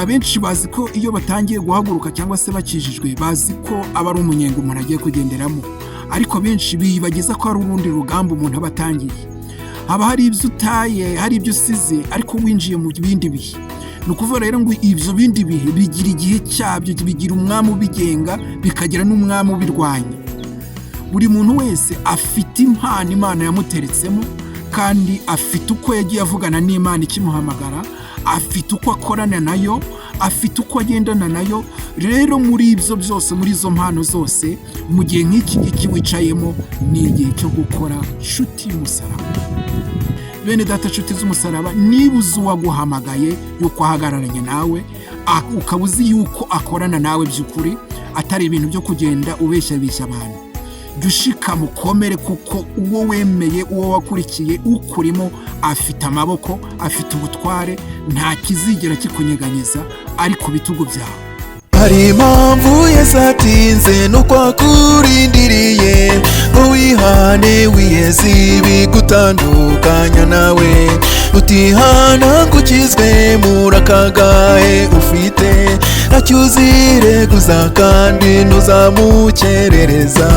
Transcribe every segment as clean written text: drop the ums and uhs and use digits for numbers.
Abenshi bazi ko iyo batangiye guhaguruka cyangwa se bakijijwe, bazi ko aba ari umunyenga umuntu agiye kugenderamo, ariko benshi biyibagiza ko hari urundi rugamba umuntu aba atangiye. Haba hari ibyo utaye, hari ibyo usize, ariko winjiye mu bindi bihe. Ni ukuvuga rero ngo ibyo bindi bihe bigira igihe cyabyo, bigira umwami ubigenga, bikagira n'umwami ubirwanya. Buri muntu wese afite impano Imana yamuteretsemo, kandi afite uko yagiye avugana n'Imana ikimuhamagara, afite uko akorana nayo, afite uko agendana nayo. Rero muri ibyo byose, muri izo mpano zose, mu gihe nk'iki ngiki wicayemo, ni igihe cyo gukora, nshuti y'umusaraba. Bene data, nshuti z'umusaraba, niba uzi uwaguhamagaye yuko ahagararanye nawe, ukaba uzi yuko akorana nawe by'ukuri, atari ibintu byo kugenda ubeshyabeshya abantu, jya ushika mukomere, kuko uwo wemeye, uwo wakurikiye, ukurimo afite amaboko, afite ubutware, nta kizigera kikunyeganyeza ari ku bitugu byawe. Hari impamvu Yesu atinze, nuko akurindiriye ngo wihane, wiyeze ibigutandukanya nawe. Utihana ngo ukizwe muri akagahe ufite, ntacyo uzireguza kandi ntuzamukerereza.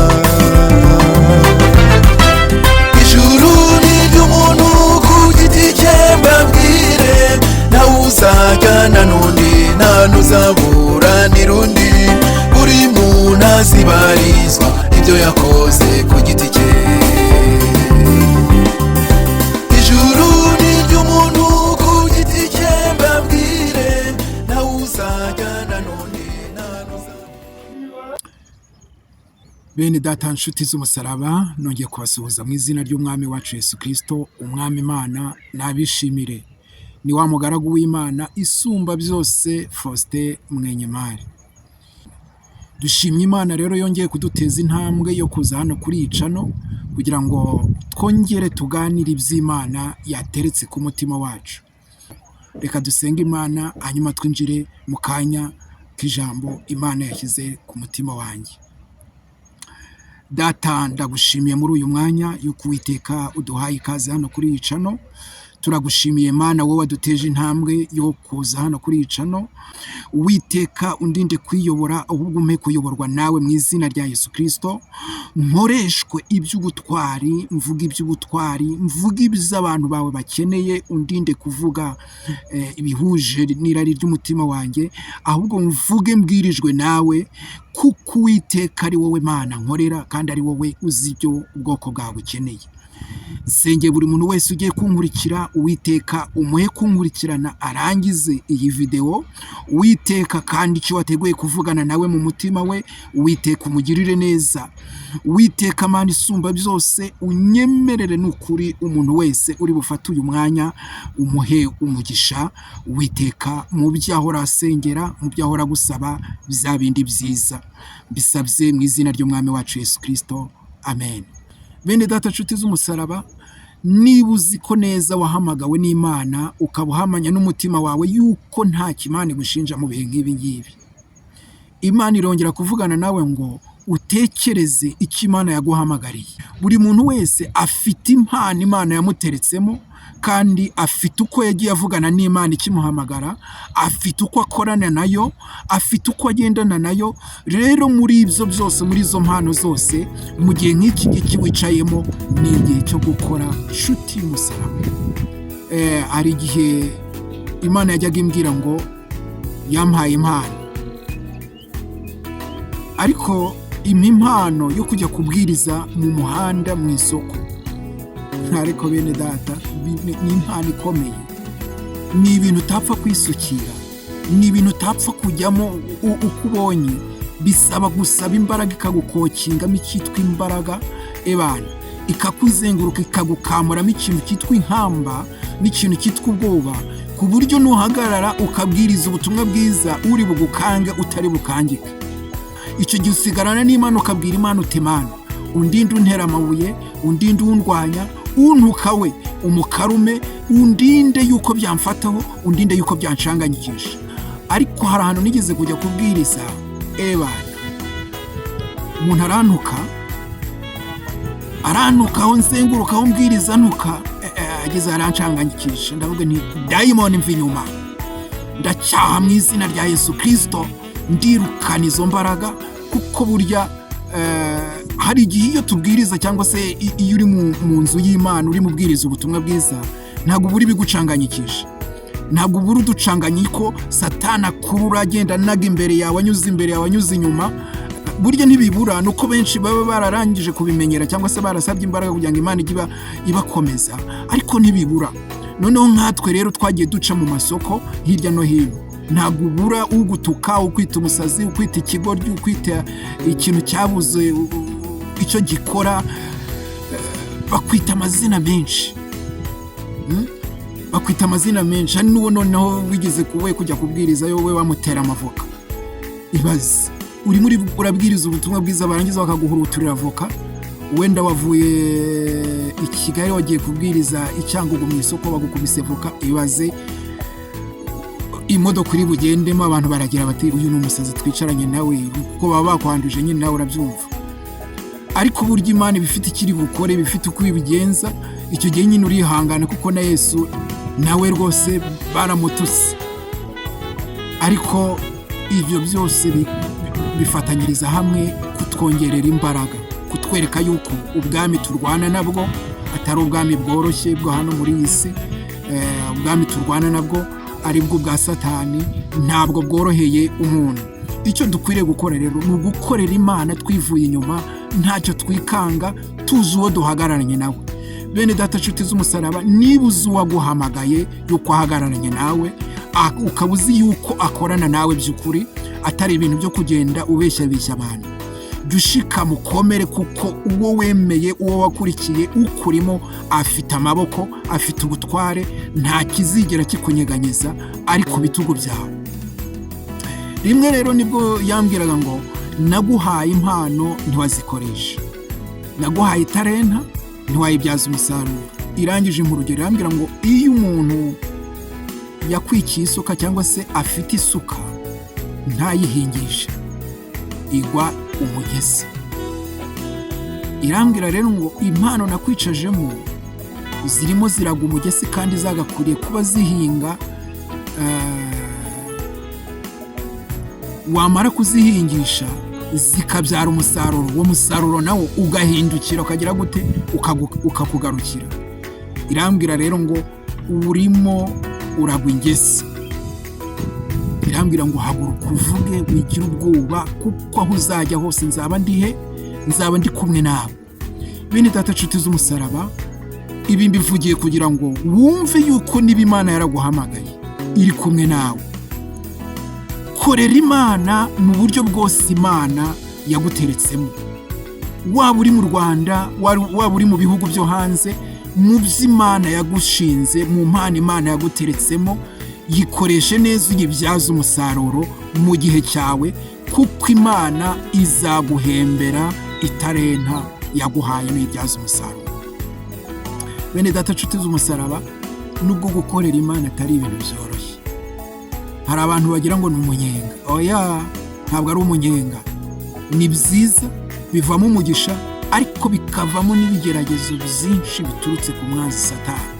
Ijuru ni iry'umuntu ku giti cye, mbabwire, nawe uzajyana n'undi, nta n'uzaburanira undi. Buri muntu azibarizwa ibyo yakoze ku giti cye. Ijuru ni iry'umuntu ku giti cye, mbabwire, nawe uzajyana n'undi, nta n'uzaburanira. Bene data, nshuti z'umusaraba, nongeye kubasuhuza mu izina ry'Umwami wacu Yesu Kirisito. Umwami Imana nabishimire. Ni wa mugaragu w'Imana isumba byose, Faustin Mwenyemari. Dushimye Imana rero yongeye kuduteza intambwe yo kuza hano kuri iyi channel kugira ngo twongere tuganire iby'Imana yateretse ku mutima wacu. Reka dusenge Imana, hanyuma twinjire mu kanya k'ijambo Imana yashyize ku mutima wanjye. Data, ndagushimiye muri uyu mwanya y'uko Uwiteka uduhaye ikaze hano kuri iyi channel. Turagushimiye Mana, wowe waduteje intambwe yo kuza hano kuri iyi channel. Uwiteka, undinde kwiyobora, ahubwo umpe kuyoborwa nawe mu izina rya Yesu Kirisito. Nkoreshwe iby'ubutwari, mvuga iby'ubutwari, mvuga ibyo abantu bawe bakeneye. Undinde kuvuga ibihuje n'irari ry'umutima wanjye, ahubwo mvuge mbwirijwe nawe, kuko Uwiteka ari wowe Mana nkorera, kandi ari wowe uzi ibyo ubwoko bwawe bukeneye. Senge buri muntu wese ugiye kunkurikira, Uwiteka umuhe kunkurikirana arangize iyi videwo. Uwiteka, kandi icyo wateguye kuvugana nawe mu mutima we, Uwiteka umugirire neza. Uwiteka Mana isumba byose, unyemerere n'ukuri umuntu wese uri bufate uyu mwanya umuhe umugisha. Uwiteka, mu byo ahora asengera, mu byo ahora gusaba, bya bindi byiza, mbisabye mu izina ry'Umwami wacu Yesu Kirisito, amen. Bene data, nshuti z'umusaraba, niba uzi ko neza wahamagawe n'Imana, ukaba uhamanya n'umutima wawe yuko nta kimana igushinja mu bihe nk'ibi ngibi, Imana irongera kuvugana nawe ngo utekereze icyo Imana yaguhamagariye. Buri muntu wese afite impano Imana yamuteretsemo, kandi afite uko yagiye avugana n'Imana ikimuhamagara, afite uko akorana nayo, afite uko agendana nayo. Rero muri ibyo byose, muri izo mpano zose, mu gihe nk'iki ngiki wicayemo, ni igihe cyo gukora, nshuti y'umusaraba. Hari igihe Imana yajyaga imbwira ngo yampaye impano, ariko impa impano yo kujya kubwiriza mu muhanda, mu isoko. Ariko bene data, ni impano ikomeye, ni ibintu utapfa kwisukira, ni ibintu utapfa kujyamo uko ubonye. Bisaba gusaba imbaraga, ikagukokingamo icyitwa imbaraga, ebana ikakuzenguruka, ikagukamuramo ikintu cyitwa inkamba n'ikintu cyitwa ubwoba, ku buryo nuhagarara ukabwiriza ubutumwa bwiza, uri bugukange utari bukangike. Icyo gihe usigarana n'Imana, ukabwira Imana uti: "Imana, undinde untera amabuye, undinde undwanya, untuka we umukarume, undinde yuko byamfataho, undinde yuko byanshanganyikisha." Ariko hari ahantu nigeze kujya kubwiriza, ebana umuntu arantuka, arantuka, aho nzenguruka, aho mbwiriza ntuka, ageze arancanganyikisha. Ndavuga nti: "Dayimoni, mva inyuma." Ndacyaha mu izina rya Yesu Kirisito, ndirukana izo mbaraga. Kuko burya hari igihe iyo tubwiriza cyangwa se iyo uri mu nzu y'Imana urimo ubwiriza ubutumwa bwiza, ntabwo ubura ibigucanganyikisha, ntabwo ubura uducanganyiko Satana akurura, agenda anaga imbere yawe, anyuze imbere yawe, anyuze inyuma. Burya ntibibura, ni uko benshi baba bararangije kubimenyera cyangwa se barasabye imbaraga kugira ngo Imana ijye ibakomeza, ariko ntibibura. Noneho nkatwe rero twagiye duca mu masoko hirya no hino, ntabwo ubura ugutuka, ukwita umusazi, ukwita ikigoryi, ukwita ikintu cyabuze icyo gikora. Bakwita amazina menshi. Bakwita amazina menshi. Hari n'uwo noneho wigeze kuwe kujya kubwiriza we bamutera amavoka. Ibaze urimo urabwiriza ubutumwa bwiza, barangiza bakaguhuruturira avoka. Wenda wavuye i Kigali wagiye kubwiriza i Cyangugu, mu isoko bagukubise voka. Ibaze imodoka uri bugendemo, abantu baragira bati: "Uyu ni umusazi twicaranye nawe," kuko baba bakwanduje nyine, nawe urabyumva. Ariko burya Imana iba ifite ikiri bukore, iba ifite uko ibigenza. Icyo gihe nyine urihangana, kuko na Yesu nawe rwose baramututse. Ariko ibyo byose bifatanyiriza hamwe kutwongerera imbaraga, kutwereka yuko ubwami turwana nabwo atari ubwami bworoshye bwo hano muri iyi si. Ubwami turwana nabwo ari bwo bwa Satani, ntabwo bworoheye umuntu. Icyo dukwiriye gukora rero ni ugukorera Imana twivuye inyuma, ntacyo twikanga, tuzi uwo duhagararanye nawe. Bene data, nshuti z'umusaraba, niba uzi uwaguhamagaye yuko ahagararanye nawe, ukaba uzi yuko akorana nawe by'ukuri, atari ibintu byo kugenda ubeshyabeshya abantu, jya ushika mukomere, kuko uwo wemeye, uwo wakurikiye, ukurimo afite amaboko, afite ubutware, nta kizigera kikunyeganyeza ari ku bitugu byawe. Rimwe rero nibwo yambwiraga ngo: "Naguhaye impano ntiwazikoresha, naguhaye italenta ntiwayibyaza umusaruro." Irangije impa urugero, irambwira ngo iyo umuntu yakwikiye isuka cyangwa se afite isuka ntayihingishe, igwa umugezi. Irambwira rero ngo impano nakwicajemo zirimo ziragwa umugesi kandi zagakwiriye kuba zihinga. Wamara kuzihingisha zikabyara umusaruro, uwo musaruro nawo ugahindukira ukagira gute? Ukakugarukira. Irambwira rero ngo urimo uragwa ingesi. Irambwira ngo haguruka uvuge, wigire ubwoba, kuko aho uzajya hose nzaba ndihe? Nzaba ndi kumwe nawe. Bene data, nshuti z'umusaraba, ibi mbivugiye kugira ngo wumve yuko niba Imana yaraguhamagaye iri kumwe nawe. Korera Imana mu buryo bwose Imana yaguteretsemo, waba uri mu Rwanda, waba uri mu bihugu byo hanze, mu byo Imana yagushinze, mu mpano Imana yaguteretsemo, yikoreshe neza, uyibyaze umusaruro mu gihe cyawe, kuko Imana izaguhembera italenta yaguhaye nuyibyaza umusaruro. Bene data, nshuti z'umusaraba, nubwo gukorera Imana atari ibintu byoroshye, hari abantu bagira ngo ni umunyenga. Oya, ntabwo ari umunyenga. Ni byiza, bivamo umugisha, ariko bikavamo n'ibigeragezo byinshi biturutse ku mwanzi Satani.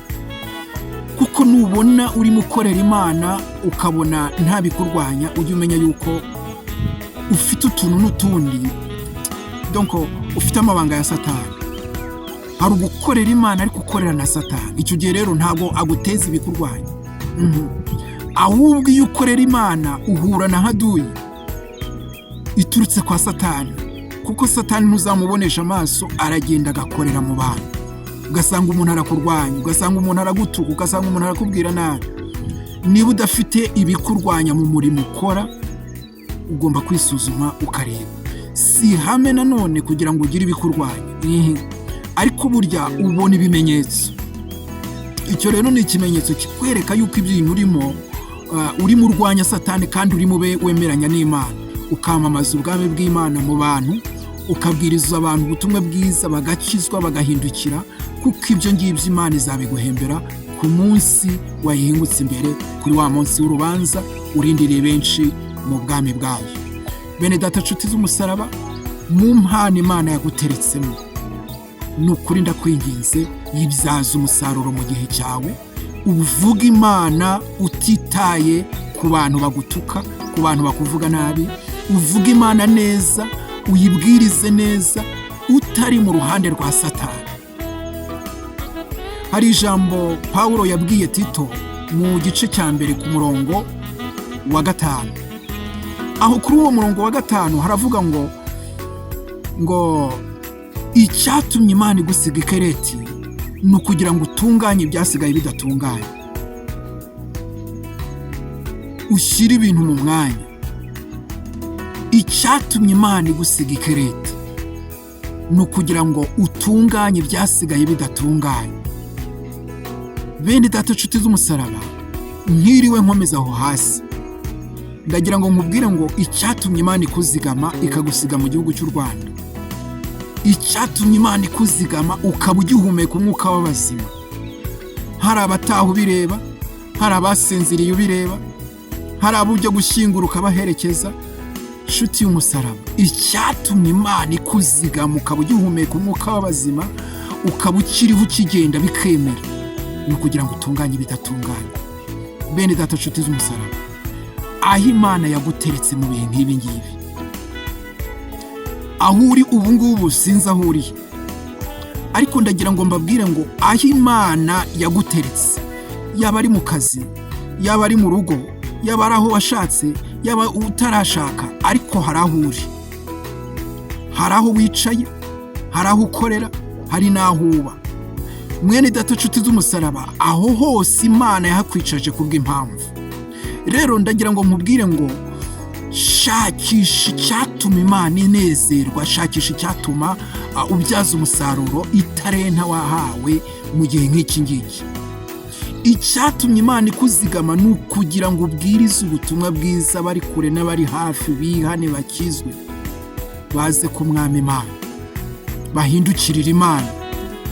Kuko nubona urimo ukorera Imana ukabona nta bikurwanya, ujye umenya yuko ufite utuntu n'utundi, donc ufite amabanga ya Satani. Hari ugukorera Imana ariko ukorera na Satani. Icyo gihe rero ntabwo aguteza ibikurwanya. Ahubwo iyo ukorera Imana uhura na haduyi iturutse kwa Satani, kuko Satani ntuzamubonesha amaso, aragenda agakorera mu bantu, ugasanga umuntu arakurwanya, ugasanga umuntu aragutuka, ugasanga umuntu arakubwira nabi. Niba udafite ibikurwanya mu murimo ukora, ugomba kwisuzuma ukareba. Si ihame nanone kugira ngo ugire ibikurwanya, ariko burya ubona ibimenyetso. Icyo rero ni ikimenyetso kikwereka yuko ibintu urimo urimo urwanya Satani kandi urimo ube wemeranya n'Imana, ukamamaza ubwami bw'Imana mu bantu, ukabwiriza abantu ubutumwa bwiza, bagakizwa, bagahindukira, kuko ibyo ngibyo Imana izabiguhembera ku munsi wayihingutse imbere, kuri wa munsi w'urubanza urindiriye benshi mu bwami bwayo. Bene data, nshuti z'umusaraba, mu mpano Imana yaguteretsemo, ni ukuri ndakwinginze, yibyaza umusaruro mu gihe cyawe, uvuga Imana utitaye ku Ku bantu bagutuka, ku bantu bakuvuga nabi, uvuge Imana neza, uyibwirize neza, utari mu ruhande rwa Satani. Hari ijambo Pawulo yabwiye Tito mu gice cya 1 ku murongo wa 5. Aho kuri uwo murongo wa 5 haravuga ngo icyatumye Imana igusiga ikereti ni ukugira ngo utunganye ibyasigaye bidatunganye, ushyire ibintu mu mwanya. Icyatumye Imana igusiga ikereti ni ukugira ngo utunganye ibyasigaye bidatunganye. Bene data, inshuti z'umusaraba, nkiriwe nkomeza aho hasi, ndagira ngo nkubwire ngo icyatumye Imana ikuzigama ikagusiga mu gihugu cy'u Rwanda, icyatumye Imana ikuzigama ukaba ugihumeka umwuka w'abazima, hari abataha ubireba, hari abasinziriye ubireba, hari abo ujya gushyingura ukabaherekeza. Inshuti y'umusaraba, icyatumye Imana ikuzigama ukaba ugihumeka umwuka w'abazima, ukaba ukiriho ukigenda bikemera, ni ukugira ngo utunganye ibidatunganye. Bene data, inshuti z'umusaraba, aho Imana yaguteretse mu bihe nk'ibi ngibi, aho uri ubu ngubu sinzi aho uri, ariko ndagira ngo mbabwire ngo aho Imana yaguteretse, yaba ari mu kazi, yaba ari mu rugo, yaba ari aho washatse, yaba utarashaka, ariko hari aho uri, hari aho wicaye, hari aho ukorera, hari n'aho uba. Mwene data, inshuti z'umusaraba, aho hose Imana yahakwicaje kubw'impamvu. Rero ndagira ngo nkubwire ngo shakisha icyatuma Imana inezerwa, shakisha icyatuma ubyaza umusaruro itarenta wahawe mu gihe nk'iki ngiki. Icyatumye Imana ikuzigama ni ukugira ngo ubwirize ubutumwa bwiza bari kure n'abari hafi, bihane bakizwe, baze ku Mwami Imana, bahindukirire Imana,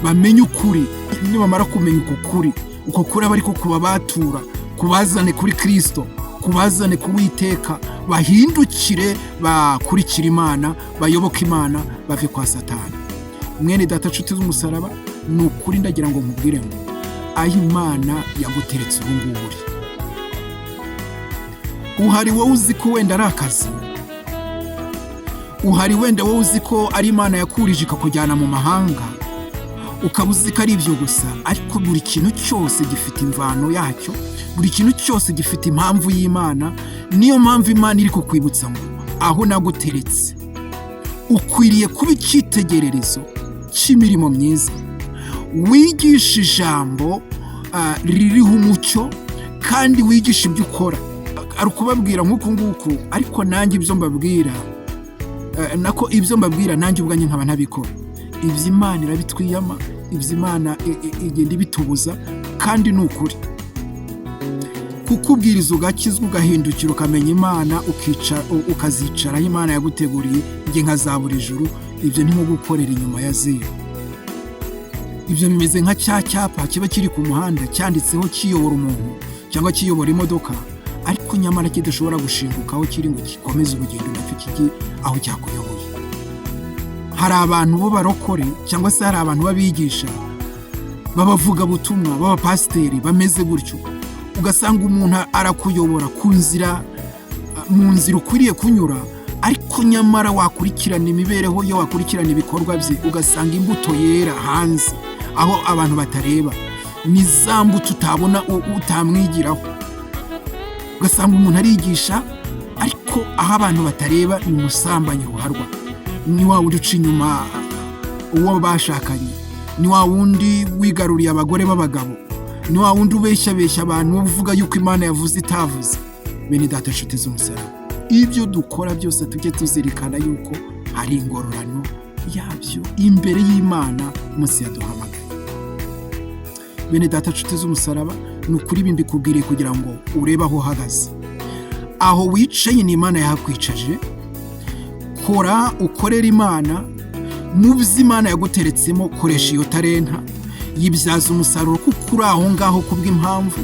bamenye ukuri. Nibamara kumenya uko kuri, uko kuri aba ariko kubabatura, kubazane kuri Kirisito, kubazane ku Uwiteka, bahindukire bakurikire Imana, bayoboke Imana, bave kwa Satani. Mwene data, nshuti z'umusaraba, ni ukuri ndagira ngo nkubwire ngo aho Imana yaguteretse ubu ngubu uri uhari, wowe uzi ko wenda ari akazi, uhari wenda wowe uzi ko ari Imana yakurije ikakujyana mu mahanga, ukaba uzi ko ari ibyo gusa, ariko buri kintu cyose gifite imvano yacyo, buri kintu cyose gifite impamvu y'Imana. Niyo mpamvu Imana iri kukwibutsa ngo aho naguteretse ukwiriye kuba icyitegererezo cy'imirimo myiza, wigisha ijambo ririho umucyo, kandi wigisha ibyo ukora. Ari ukubabwira nk'uku nguku, ariko nanjye ibyo mbabwira, nako ibyo mbabwira nanjye ubwanjye nkaba ntabikora. Ibyo Imana irabitwiyama, ibyo Imana igenda ibitubuza, kandi ni ukuri kukubwiriza ugakizwa, ugahindukira, ukamenya Imana, ukazicara aho Imana yaguteguriye, njye nkazabura ijuru. Ibyo ni nko gukorera inyuma ya zeru. Ibyo bimeze nka cya cyapa kiba kiri ku muhanda cyanditseho kiyobora umuntu cyangwa kiyobora imodoka, ariko nyamara kidashobora gushinguka aho kiri ngo gikomeze urugendo nacyo kijye aho cyakuyoboye. Hari abantu b'abarokore cyangwa se hari abantu b'abigisha, b'abavugabutumwa, b'abapasiteri bameze gutyo. Ugasanga umuntu arakuyobora ku nzira, mu nzira ukwiriye kunyura, ariko nyamara wakurikirana imibereho ye, wakurikirana ibikorwa bye, ugasanga imbuto yera hanze aho abantu batareba ni za mbuto utabona, utamwigiraho. Ugasanga umuntu arigisha, ariko aho abantu batareba ni umusambanyi ruharwa, ni wa wundi uca inyuma uwo bashakanye, ni wa wundi wigaruriye abagore b'abagabo, ni wa wundi ubeshyabeshya abantu, uvuga yuko Imana yavuze itavuze. Bene data, inshuti z'umusaraba, ibyo dukora byose tujye tuzirikana yuko hari ingororano yabyo imbere y'Imana umunsi yaduhamagaye. Bene data, inshuti z'umusaraba, ni ukuri ibi mbikubwiriye kugira ngo urebe aho uhagaze, aho wicaye ni Imana yahakwicaje. Kora, ukorere Imana mu byo Imana yaguteretsemo, koresha iyo tarenta, yibyaza umusaruro, kuko uri aho ngaho kubw'impamvu.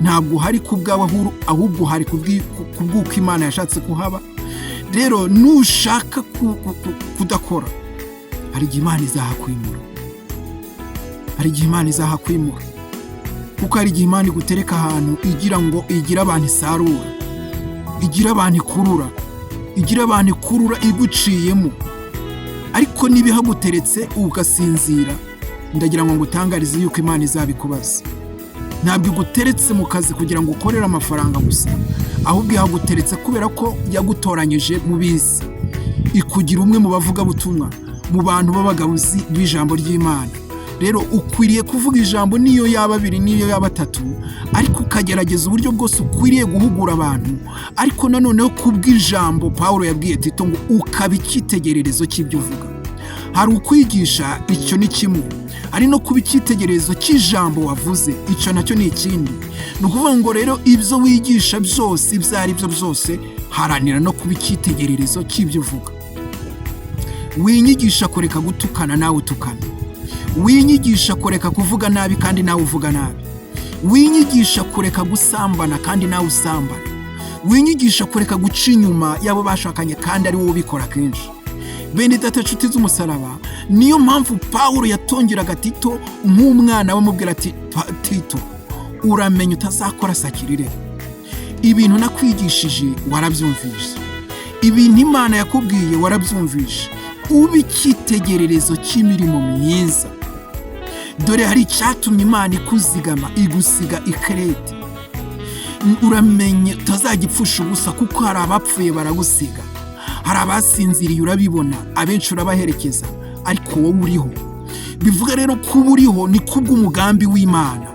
Ntabwo uhari ku bwawe, ahubwo uhari kubw'uko Imana yashatse kuhaba. Rero nushaka kudakora, hari igihe Imana izahakwimura, hari igihe Imana izahakwimura, kuko hari igihe Imana igutereka ahantu igira ngo igire abantu isarura. Igira abantu ikurura, igira abantu ikurura iguciyemo. Ariko niba ihaguteretse ugasinzira, ndagira ngo ngutangarize yuko Imana izabikubaza. Ntabwo iguteretse mu kazi kugira ngo ukorere amafaranga gusa, ahubwo ihaguteretse kubera ko yagutoranyije mu bisi, ikugira umwe mu bavugabutumwa, mu bantu b'abagabuzi b'ijambo ry'Imana. Rero ukwiriye kuvuga ijambo, niyo yaba abiri, niyo yaba atatu, ariko ukagerageza uburyo bwose ukwiriye guhugura abantu. Ariko nanoneho kubw'ijambo Paul yabwiye Tito ngo ukaba icyitegererezo cy'ibyo uvuga. Hari ukwigisha, icyo ni kimwe, hari no kuba icyitegererezo cy'ijambo wavuze, icyo nacyo ni ikindi. Ni ukuvuga ngo rero ibyo wigisha byose, ibyo ari byo byose, haranira no kuba icyitegererezo cy'ibyo uvuga. Winyigisha kureka gutukana nawe utukana, winyigisha kureka kuvuga nabi kandi nawe uvuga nabi, winyigisha kureka gusambana kandi nawe usambana, winyigisha kureka guca inyuma y'abo bashakanye kandi ari wowe ubikora kenshi. Bene data, nshuti z'umusaraba, niyo mpamvu Pawulo yatongeraga Tito nk'umwana we, amubwira ati: "Tito, uramenye utazakora sacrilège. Ibintu nakwigishije warabyumvise, ibintu Imana yakubwiye warabyumvishe. Ube icyitegererezo cy'imirimo myiza. Dore hari icyatumye Imana ikuzigama, igusiga ikerete. Uramenye utazajya ipfusha ubusa, kuko hari abapfuye baragusiga, hari abasinziriye urabibona, abenshi urabaherekeza, ariko wowe uriho. Bivuga rero kuba uriho ni kubw'umugambi w'Imana.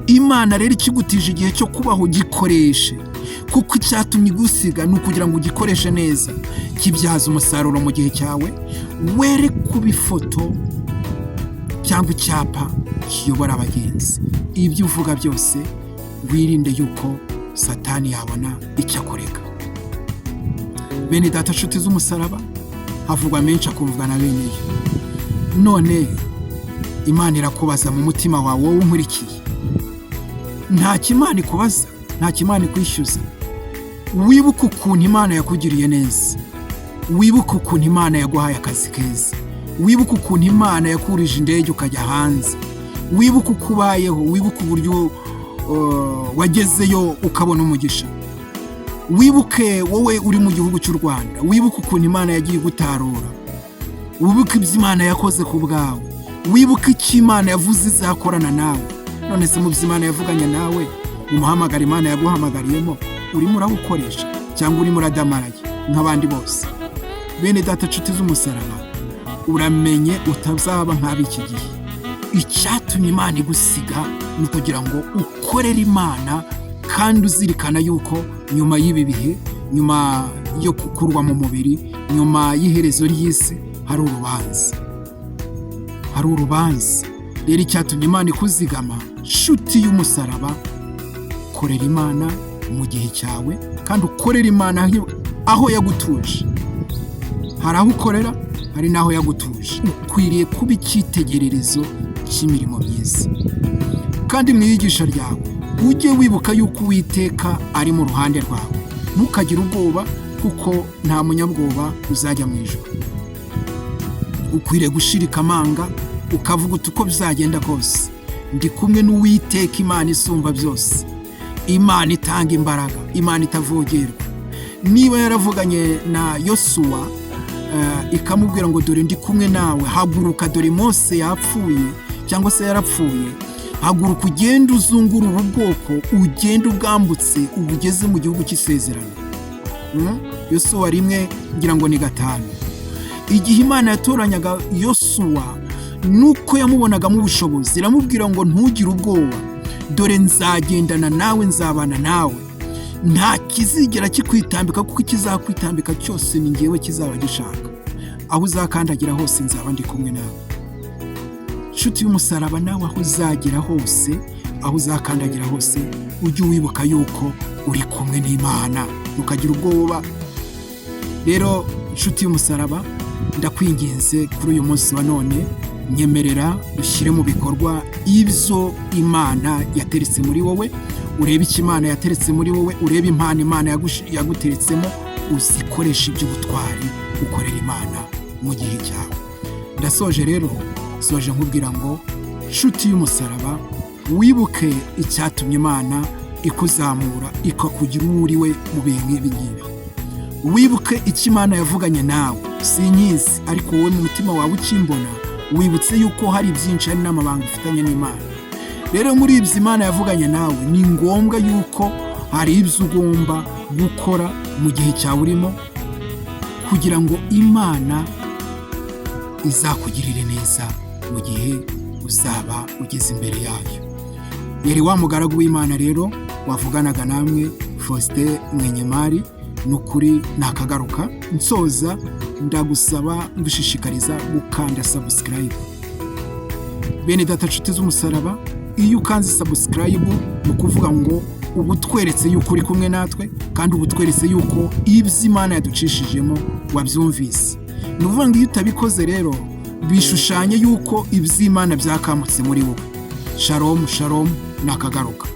Imana rero ikigutije igihe cyo kubaho, gikoreshe, kuko icyatumye igusiga ni ukugira ngo ugikoreshe neza, kibyaza umusaruro mu gihe cyawe. Were kuba ifoto cyangwa icyapa kiyobora abagenzi. Ibyo uvuga byose wirinde yuko Satani yabona icyo akurega." Bene data, nshuti z'umusaraba, havugwa menshi akumvwa na bene yo. None Imana irakubaza mu mutima wawe, wowe unkurikiye. Nta Imana ikubaza, nta Imana ikwishyuza. Wibuke ukuntu Imana yakugiriye neza, wibuke ukuntu Imana yaguhaye akazi keza, wibuke ukuntu Imana yakurije indege ukajya hanze, wibuke uko ubayeho, wibuke uburyo wagezeyo ukabona umugisha. Wibuke wowe uri mu gihugu cy'u Rwanda, wibuke ukuntu Imana yagiye igutarura, wibuke ibyo Imana yakoze ku bwawe, wibuke icyo Imana yavuze izakorana nawe. None se mu byo Imana yavuganye nawe, umuhamagara Imana yaguhamagariyemo, urimo urawukoresha cyangwa urimo uradamaraye nk'abandi bose? Bene data, nshuti z'umusaraba, uramenye utazaba nk'ab'iki gihe. Icyatumye Imana igusiga ni ukugira ngo ukorere Imana, kandi uzirikana yuko nyuma y'ibi bihe, nyuma yo gukurwa mu mubiri, nyuma y'iherezo ry'isi, hari urubanza, hari urubanza. Rero icyatumye Imana ikuzigama, nshuti y'umusaraba, korera Imana mu gihe cyawe, kandi ukorere Imana aho yagutuje. Hari aho ukorera, hari n'aho yagutuje. Ukwiriye kuba icyitegererezo cy'imirimo myiza. Kandi mu iyigisha ryawe ujye wibuka yuko Uwiteka ari mu ruhande rwawe. Ntukagire ubwoba, kuko nta munyabwoba uzajya mu ijuru. Ukwiriye gushirika amanga, ukavuga uti: "Uko bizagenda kose, ndi kumwe n'Uwiteka, Imana isumba byose, Imana itanga imbaraga, Imana itavogerwa." Niba yaravuganye na Yosuwa ikamubwira ngo: "Dore ndi kumwe nawe, haguruka, dore Mose yapfuye cyangwa se yarapfuye, haguruka ugende uzungure ubu bwoko, ugende ubwambutse ubugeze mu gihugu cy'isezerano." Yosuwa 1, ngira ngo ni 5. Igihe Imana yatoranyaga Yosuwa, nuko yamubonagamo ubushobozi, iramubwira ngo: "Ntugire ubwoba, dore nzagendana nawe, nzabana nawe, nta kizigera kikwitambika, kuko ikizakwitambika cyose ni ngewe kizaba gishaka. Aho uzakandagira hose nzaba ndi kumwe nawe." Nshuti y'umusaraba, nawe aho uzagera hose, aho uzakandagira hose, ujye wibuka yuko uri kumwe n'Imana, ntukagira ubwoba. Rero nshuti y'umusaraba, ndakwinginze kuri uyu munsi wa none, nyemerera ushyire mu bikorwa ibyo Imana yateretse muri wowe. Urebe icyo Imana yateretse muri wowe, urebe impano Imana yaguteretsemo, uzikoreshe iby'ubutwari, ukorera Imana mu gihe cyawe. Ndasoje rero, soje nkubwira ngo: nshuti y'umusaraba, wibuke icyatumye Imana Ikuzamura, ikakugira uwo uri we mu bihe nk'ibi ngibi. Wibuke icyo Imana yavuganye nawe. Sinkizi, ariko wowe mu mutima wawe ukimbona, wibutse yuko hari byinshi, hari n'amabanga ufitanye n'Imana. Rero muri ibyo Imana yavuganye nawe, ni ngombwa yuko hari ibyo ugomba gukora mu gihe cyawe urimo, kugira ngo Imana izakugirire neza mu gihe uzaba ugeze imbere yayo. Yari wa mugaragu w'Imana rero wavuganaga namwe, Faustin Mwenyemari. Ni ukuri nakagaruka. Nsoza, ndagusaba, ngushishikariza gukanda subscribe. Bene data, nshuti z'umusaraba, iyo ukanze subscribe, ni ukuvuga ngo uba utweretse yuko uri kumwe natwe, kandi uba utweretse yuko ibyo Imana yaducishijemo wabyumvise. Ni ukuvuga ngo iyo utabikoze rero, bishushanye yuko iby'Imana byakamutse muri wowe. Shalom, shalom, nakagaruka.